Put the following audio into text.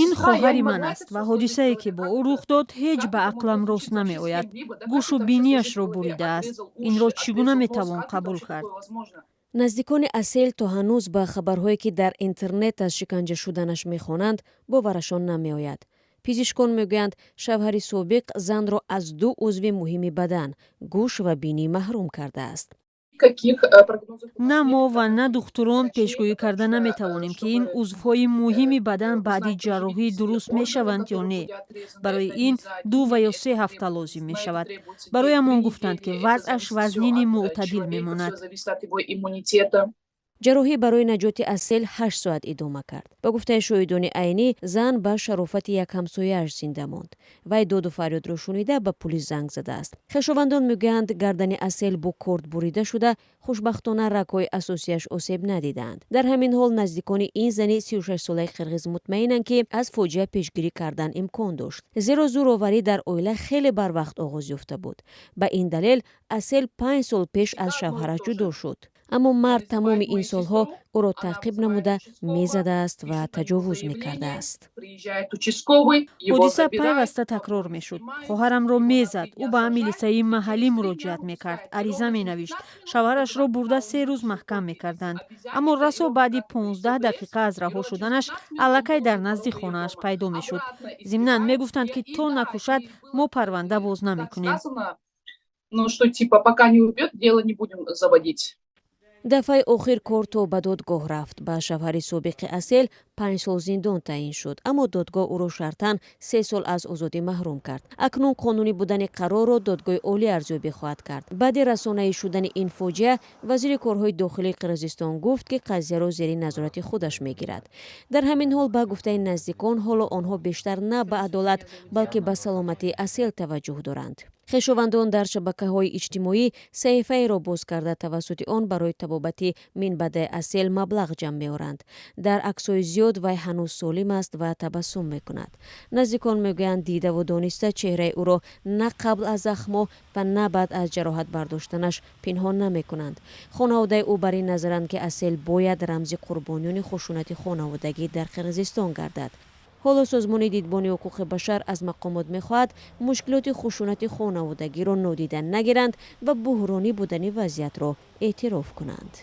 Ин хоҳари ман аст ва ҳодисае, ки бо ӯ рух дод, ҳеҷ ба ақлам рост намеояд. Гӯшу биниашро буридааст. Инро чӣ гуна метавон қабул кард? Наздикони Асел то ҳанӯз ба хабарҳое, ки дар интернет аз шиканҷа шуданаш мехонанд, боварашон намеояд. Пизишкон мегӯянд, шавҳари собиқ занро аз ду узви муҳими бадан, гӯш ва бинӣ, маҳрум кардааст. На мо ва на духтурон пешгӯӣ карда наметавонем, ки ин узвҳои муҳими бадан баъди ҷарроҳӣ дуруст мешаванд ё не. Барои ин 2 ва ё 3 ҳафта лозим мешавад. Бароямон гуфтанд, ки вазъаш вазнини мӯътадил мемонад. Ҷарроҳӣ барои наҷоти Асел 8 соат идома кард. Ба гуфтаи шоҳидони айнӣ, зан ба шарофати як ҳамсояаш зинда монд. Вай доду фарёдро шунида, ба пулис занг задааст. Хешовандон мегӯянд, гардани Асел бо корд бурида шуда, хушбахтона рагҳои асосияш осеб надидаанд. Дар ҳамин ҳол, наздикони ин зани 36-солаи қирғиз мутмаинанд, ки аз фоҷиа пешгирӣ кардан имкон дошт, зеро зӯроварӣ дар оила хеле барвақт оғоз ёфта буд. Ба ин далел, Асел 5 сол пеш аз шавҳараш ҷудо шуд, аммо мард тамоми ин солҳо ӯро таъқиб намуда, мезадааст ва таҷовуз мекардааст. Ҳодиса пайваста такрор мешуд. Хоҳарамро мезад. Ӯ ба милисаи маҳаллӣ муроҷиат мекард, ариза менавишт. Шавҳарашро бурда, 3 рӯз маҳкам мекарданд, аммо расо баъди 15 дақиқа аз раҳо шуданаш аллакай дар назди хонааш пайдо мешуд. Зимнан мегуфтанд, ки то накушад, мо парванда боз намекунем. Ну, что типа пока не убьет, дело не будем заводить. Дафъаи охир кор то ба додгоҳ рафт. Ба шавҳари собиқи Асел 5 сол зиндон таъин шуд, аммо додгоҳ ӯро шартан 3 сол аз озодӣ маҳрум кард. Акнун қонунӣ будани қарорро Додгоҳи Олӣ арзёбӣ хоҳад кард. Баъди расонаӣ шудани ин фоҷиа, вазири корҳои дохилии Қирғизистон гуфт, ки қазияро зери назорати худаш мегирад. Дар ҳамин ҳол, ба гуфтаи наздикон, ҳоло онҳо бештар на ба адолат, балки ба саломатии Асел таваҷҷӯҳ доранд. Хешовандон дар шабакаҳои иҷтимоӣ саҳифаеро боз карда, тавассути он барои табобати минбаъдаи Асел маблағ ҷамъ меоранд. Дар аксҳои зиёд вай ҳанӯз солим аст ва табассум мекунад. Наздикон мегӯянд, дидаву дониста чеҳраи ӯро на қабл аз захмҳо ва на баъд аз ҷароҳат бардоштанаш пинҳон намекунанд. Хонаводаи ӯ бар ин назаранд, ки Асел бояд рамзи қурбониёни хушунати хонаводагӣ дар Қирғизистон гардад. Ҳоло Созмони Дидбони ҳуқуқи башар аз мақомот мехоҳад, мушкилоти хушунати хонаводагиро нодида нагиранд ва буҳронӣ будани вазъиятро эътироф кунанд.